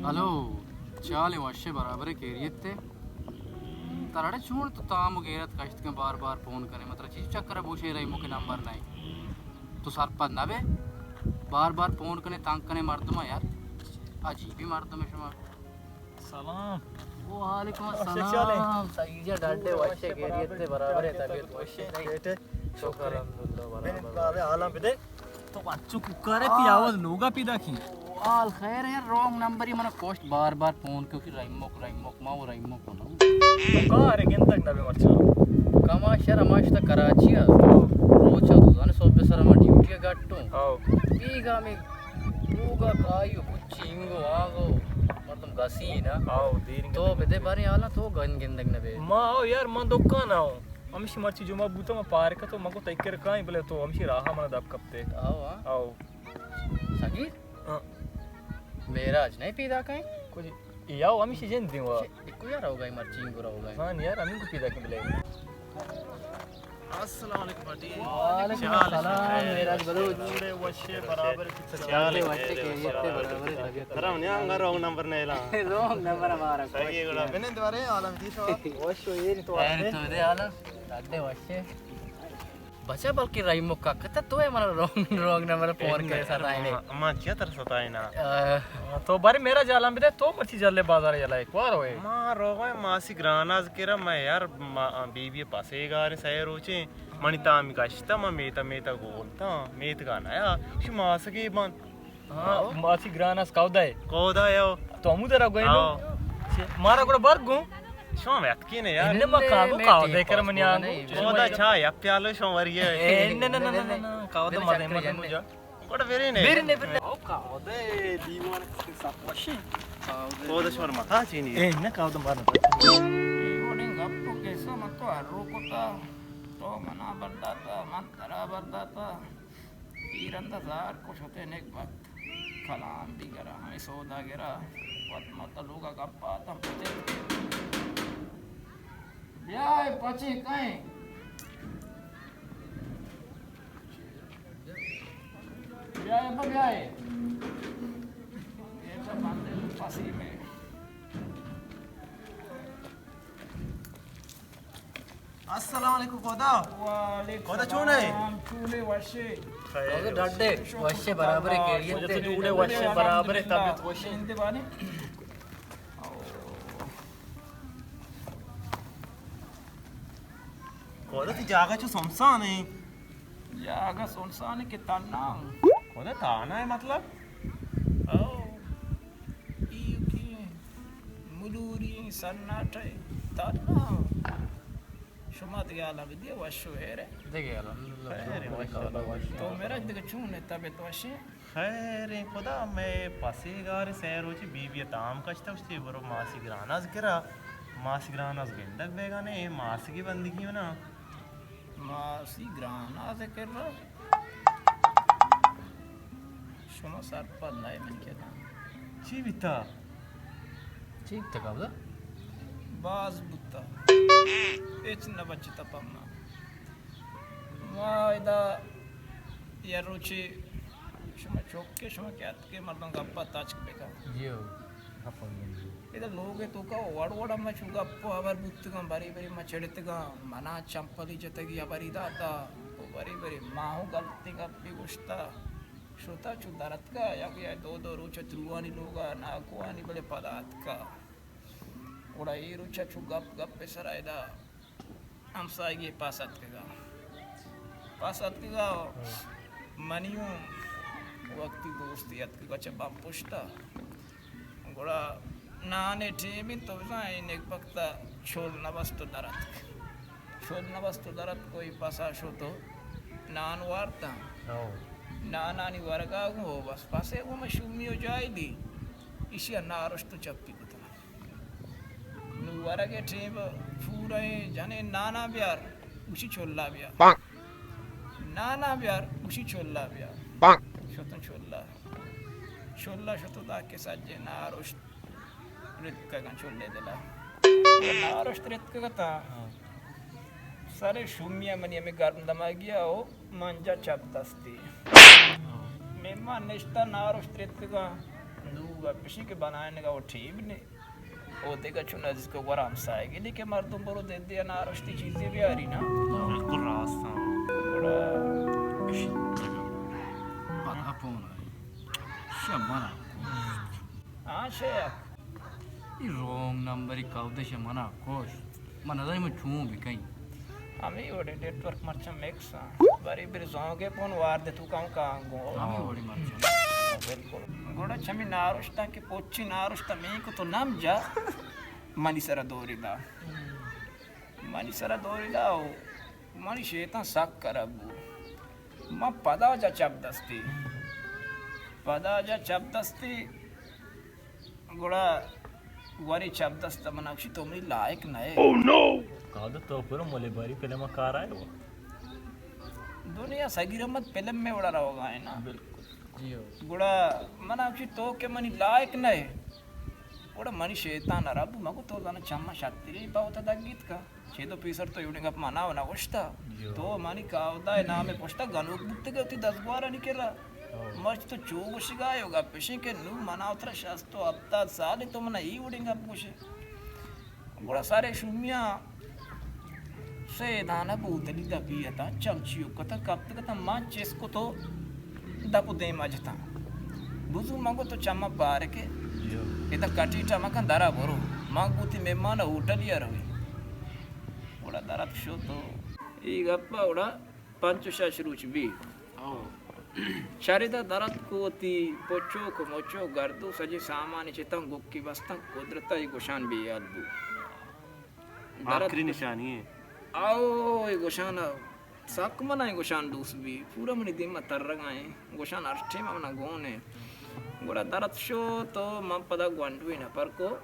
ہلو، چالے وشے برابرے کیریت تے؟ ترڑے چون تو تام و غیرت کشت کن بار بار فون کنے، مطلب چیز چکر بوشے رحیمو کے نمبر نہیں۔ تو سرپد نہ بے، بار بار فون کنے، تنگ کنے مردم یار، عجیبی مردم شما۔ سلام۔ وعلیکم السلام۔ سعید جان ڈاڈے وشے کیریت تے برابرے طبیعت وشے نہیں؟ شکر الحمدللہ برابر۔ بابے حالاں بدے۔ تو بچو کوکارے تی آواز لوگا پیدا کی۔ حال خیر ہے، رونگ نمبر ہی منا کوشت بار بار فون کیوں کہ رحیمک، رحیمک، ما وہ رحیمک ہونا۔ تو کہاں رے گندگ نہ بے مرچا؟ کما شر ہماشتا کراچی ہے۔ روچا تو زانے صبح سر ہما ڈیوٹی گٹوں۔ آؤ۔ بیگا میں لوگا کائی و کچی انگو آگو۔ مردم گسی نا۔ آؤ، دیر تو بدے بارے حالا تو گن گندگ نہ بے۔ ما آؤ یار، من دکان آؤ۔ ہمشی مرچی جمعہ بوتا، من پارک تو من کو تکر کائیں، بلے تو ہمشی راہ من دب کپتے۔ آؤ، ہاں۔ آؤ۔ سگیر؟ ہاں۔ معراج نہیں پیدا کہیں؟ کچھ یا ہمیشہ جن دیوا۔ اکو یار ہو گئی مرچی گرا ہو گئی۔ ہاں یار، ہمیں کو پیدا کن بلے۔ السلام علیکم بھائی۔ وعلیکم السلام، معراج بلوچ۔ پورے وشے برابر۔ چالے وشے کے یہ تے برابر ہے۔ ترا نے انگا رونگ نمبر نہیں لا۔ رونگ نمبر ہمارا۔ صحیح ہے، گڑا بنے دوارے عالم دی شو۔ وشو یہ تو خیر تو دے عالم۔ دے وشے۔ بچا بلکہ رحیمک کتا تو ہے منا رونگ، رونگ نمبر فون کرے ستائینے۔ ما، ما چیا تر ستائینا؟ آہ۔ تو بارے میرا جالان بدے، تو مرچی جلے بازار جلا ایک بار ہوئے۔ ما روگا ماسی گراناز کرا، میں یار ما، بی بی پاسے گارے سہ روچے، منی تامی کشتا، ما میتا میتا گولتا، میت گانا یا، شی ماسگی بند۔ ہاں، ماسی گراناز کاودا ہے۔ کاودا ہے او۔ تو ہمو درا گوئے نو۔ ہاں۔ مارا گڑا بر گوں۔ شما وت کی نے یار۔ انما کاگو کاودا کر منی آگو۔ کاودا چا یا پیالو شما وری ہے۔ اے، نہ، نہ، نہ، نہ، نہ، کاودا مزے مزے مجا۔ گڑا ویری نے۔ ویری نے، ویری نے۔ او کاودا دیوان سب وشی۔ کاودا شما متا چینی۔ اے، نہ کاودا مارنا۔ اے وڑیں گپ تو کیسا مت تو ہر رو کتا۔ تو منا برداتا، من ترا برداتا۔ اے رند ءَ زار کشت ءُ نگبت کلام بیگرا ہمے سوداگرا وت مت لوگ ءَ گپ ءَ اتاں پچت۔ بیا اے پچیں کئیں؟ بیا اے ابا بیا اے۔ اے تو بندے پسی میں۔ السلام علیکم خدا۔ وعلیکم خدا چون ئے؟ السلام، چون ئے وشے؟ خدا ڈڈے، وشے برابر ئے، خیریت ئے؟ خدا چون ئے وشے برابر ئے، طبیعت وشے؟ زندہ بانی۔ خدا تی جاگہ چو سمسان ئے۔ جاگہ سمسان ئے کہ تنہا۔ خدا تنہا ئے مطلب؟ او، ایوکی ملوری سناٹے تنہا۔ شما دگہ حالا بدیے، وش و ہیر ئے؟ دگہ الحمدللہ۔ خیر ئے، ماشاءاللہ، وش۔ تو میرا دگہ چون ئے، طبیعت وش ئے؟ خیر ئے، خدا مئے پسے گار سہ روچے بی بی تام کشتہ، گوشتی برو ماسی گراناز کرا، ماسی گراناز گندگ بیگا نے، اے ماسگی بندگی ہو نا۔ ماسی گراناز کرا؟ شما سرپد نہ ئے من کداں۔ چی بیتا؟ چی بیتا کابدا؟ باز بوتا۔ ہچ نہ بچتا پما۔ ما ادا یا روچے شما چوک کہ شما کہ اتکے مردم گپا تچک بکن۔ جی ہو، گپا بکن۔ ادا لوگ توکا وڑ وڑ ہم چو گپ و ہبر بوتگاں، بری بری ما چڑتگاں، منا چمپلی جتگی ہبری داتا، و بری بری ما ہوں غلطی گپی گوشتا۔ شتا چو درتکا، یک یا دو دو روچ تروانی لوگا، ناکوانی بلے پدا اتکا۔ گڑا اے روچا چو گپ گپ سرا ادا ہمساہگے پاس اتکگا۔ پاس اتکگا، منی اوں وقتی دوستی اتکگا چہ بم پشتا۔ گڑا نانے ٹیم انت، تو بزاں اے نگبکتا چول نہ بست و در اتک۔ چول نہ بست و در اتک و اے پسا شت و نان وارتاں۔ ہو۔ نانانی ورگا گوں ہو بس پسے گوں من شومی و جاہلی۔ ایشی ء نارشت و چپی کتگ۔ نوں ورگ ء ٹیم پورہ ایں، جنین نانا بیار، گوشی چلا بیار۔ نانا بیار، گوشی چلا بیار۔ شتن چلا۔ چلا شت و تاکہ سجے نارشت رتکگاں چلے دلا۔ نارشت رتکگتا۔ سر شومی ء منی ہمے گرم دماگی ء او منجا چپ دستی۔ مہمان نشتہ نارشت رتکگاں۔ نوں گپ اش انت کہ بنائینگ ءَ وَ ٹیم نے۔ او دگہ چو نزیک ءَ گور ہمساہگے نے کہ مردم برو دے دے نارشتی چیزے بیاری نا۔ بالکل راست ہاں۔ گڑا پدا پون آئی۔ شہ منا کشت۔ ہاں شہ۔ ای رونگ نمبری کاودش منا کشت۔ من نزانی من چون بکنی۔ ہمے وڑیں نیٹ ورک مرچاں مکس آں۔ بری بری زانگے پون وار دے تو کم کانگو۔ ہمے وڑیں مرچاں۔ بالکل۔ گڑا چمی نارشتاں کہ پوچی نارشتاں مین کو تو نم جا۔ منی سرا دوری دا۔ منی سرا دوری دا او منی شیطان سک کرب بو۔ من پدا جا چپ دستی۔ پدا جا چپ دستی۔ گڑا وری چپ دست ءَ من ءَ گوشی تو منی لائق نہ ئے۔ کاودا تو پورا ملے باری فلم ءَ کار آئے ہو۔ دنیا سگیر احمد فلم میں وڑا روگا ہے نا۔ بالکل۔ جی ہو۔ گڑا من ءَ گوشی تو کہ منی لائق نہ ئے۔ گڑا منی شیطان ءَ رب مگو تو زانا چما شتری پاوتا دگیت کا۔ چیدو پیسر تو ایوڑیں گپ منا و نہ گوشتا۔ جی ہو۔ تو منی کاودا نام پشتا گنوک بوتگے وتی دزگوارانی کرا۔ مرچی تو چو گوشگا ئے و گپ اش انت کہ نوں منا و ترا شست و ہپتاد سال انت، تو منا اے وڑیں گپ گوشے۔ گڑا سارے شومیا سے دانہ بوتلی دپی اتاں، چمچی و کتاں، کپتگ اتاں، من چست کت و دپ و دیما جتاں۔ بزو من گو تو چما پارکے، ادا کٹیٹا مکن، درا برو۔ من گو تی مہمان ہوٹلیا روی۔ گڑا درت شو تو اے گپا گڑا پنچ و شش روچ بی۔ ہو۔ چریدا دراتک و وتی پچوک و مچوک گردو سجیں سامان چتاں گکی بستاں، قدرتا اے گوشان بے حال بو۔ دراتک آخری نشانی ہے۔ آؤ، اے گوشان سک منا اے گوشان دوست بی، پورا منی دیما ترگا ایں، گوشان ہر ٹیم منا گون ایں۔ گڑا درت شو تو من پدا گونڈوی نپر کو۔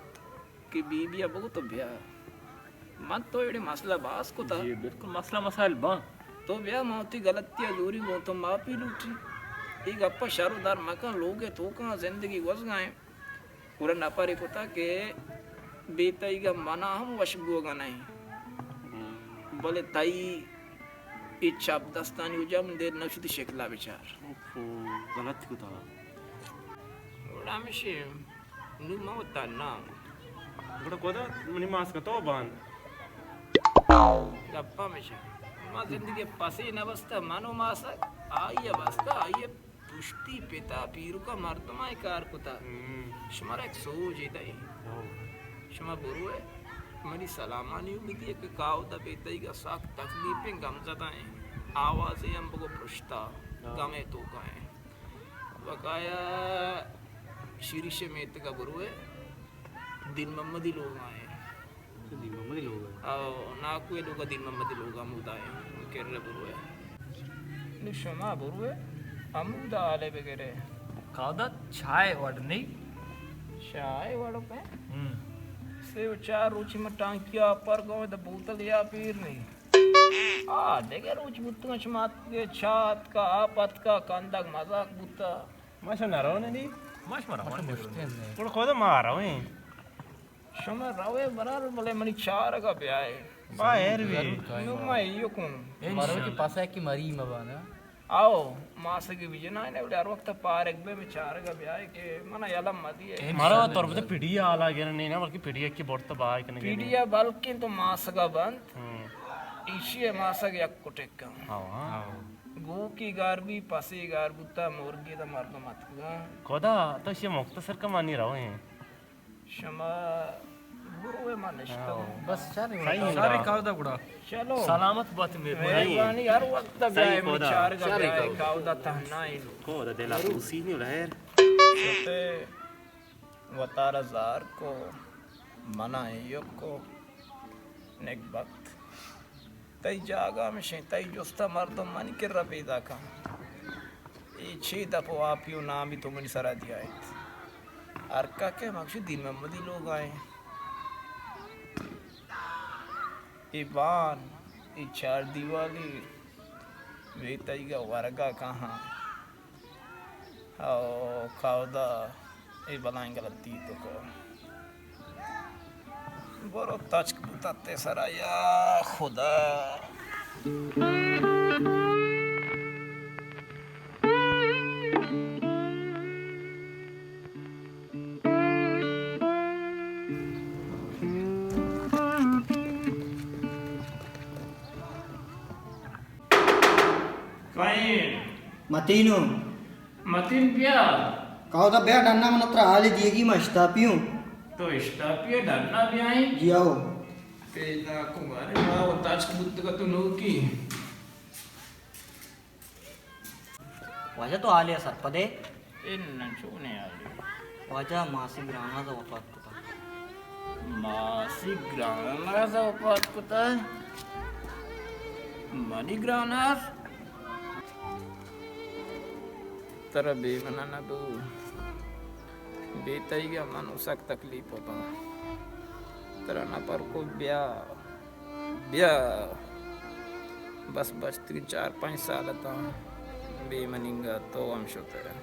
کہ بی بی ءَ بگو تو بیا۔ من تو ایڑے مسئلہ باز کتا۔ جی، بالکل مسئلہ مسائل باں۔ تو بیا، من وتی غلطی ءَ زوری گوں تو معافی لوٹی۔ اے گپ ءَ شر و در مکن، لوگ ءِ توکاں زندگی گوزگا ایں۔ گڑا نپرے کتا کہ بے تئیگ ءَ منا ہم وش بوگ ءَ نہ ایں۔ ہم۔ بلے تئی اے چپ دستانی وجہ من دیر نہ شتی شکل ءَ بچار۔ اوفو، غلط کتا۔ گڑا ہمیشی نوں من وت تہنا آں۔ گڑا کدا منی ماسک ءَ تو بند؟ گپ ہمیش انت، ما زندگی ءَ پسے نہ بستہ، من و ماسک آئی ءَ بستہ، آئی ءِ پشتی پتا پیرک ءَ مردماں اے کار کتہ۔ ہم۔ شمارا یک سوجے دئیں۔ ہو۔ شما بروئے، منی سلامانی امیدی ءَ کہ کاودا بے تئیگ ءَ سک تکلیفیں، گم زدہ ایں، آوازے ہم بگو پرشتہ، ہاں۔ گم ءِ توکا ایں۔ بقایا شیریش ءِ میتگ ءَ بروئے، دین محمدی لوگا ایں۔ اچھا، دین محمدی لوگ ءَ؟ او، ناکو ءِ لوگ ءَ، دین محمدی لوگ ءَ ہمودا ایں۔ کر ءَ بروئے۔ نو شما بروئے، ہمودا حالے بگرے۔ کاودا چائے وڑ نہیں؟ چائے وڑ پہ؟ ہم۔ سے و چار روچی من ٹانکی ءَ پر گوں، دا بوتل یا پیر نہیں۔ آ، دگہ روچ بوتگاں، شما اتکگے، چاہ اتکا، آپ اتکا، کندگ مزاک بوتا۔ ما شما نہ رون نی؟ ما شما رون نی۔ گڑا کدا ما رویں؟ شما روے برار، بلے منی چارگا بیائے۔ با ایر بی۔ نو ما ایوک اوں۔ مروچی پاسا کہ مری مبانا۔ آؤ، ماسگی بجنائینے، بلے ہر وقت پارگ بے، مئے چارگا بیائے کہ منا یلہ مدیے۔ مرو تربت پیڈی حالا گرنے نا، بلکہ پیڈی کی بورت بہا کنگے۔ پیڈی بلکیں تو ماسگا بند۔ ہم۔ ایشی ءِ ماسگ یک کٹک اں۔ ہاں۔ گوکی گار بی، پسی گار بوتا، مرگی دا مردم اتکگاں۔ کدا تو ایشی مختصر کمانی رویں۔ شما گروہ ما نشتگ۔ ہاں۔ بس شر۔ صحیح۔ شر۔ کاودا گڑا۔ چلو۔ سلامت بات، مہربانی۔ مہربانی، ہر وقت بیائے، منی چارگا بیائے، کاودا تہنا ایں۔ کاودا دلا خوشی نہیں لہر۔ وتارا زار کو، منا ایوک کو، نگبخت۔ تئی جاگہ ہمیشیں، تئی جستا مردم منی کرا پیداکاں۔ اے چے دپ و آپی و نامی تو منی سرا دیائیت؟ ہر کا کہ مکشی دین محمدی لوگا ایں۔ اے بان، اے چار دیوالی، وے تئیگا ورگا کاہاں۔ او کاودا، اے بلائیں غلطی تو کو۔ برو تچک بوتا تے سرا، یا خدا۔ متینو۔ متین بیا۔ کاودا بیا ڈنا، من ترا حالے دیگی، ما اشتاپی ہوں۔ تو اشتاپی ہے، ڈنا بیائیں؟ جی آؤ۔ پیدا کو بارے ما و تاچک بوتگا تو نوکی۔ واجہ تو حالے سرپدے؟ اے نہ چونے حالے؟ واجہ ماسی گراناز وفات کتا۔ ماسی گراناز وفات کتا؟ منی گراناز؟ ترا بے منا نہ بو۔ بے تئیگا من و سک تکلیف اتاں۔ ترا نہ پر کو بیا۔ بیا۔ بس بچتگیں چار پنچ سال اتاں بے مننگا تو ہم شتئے۔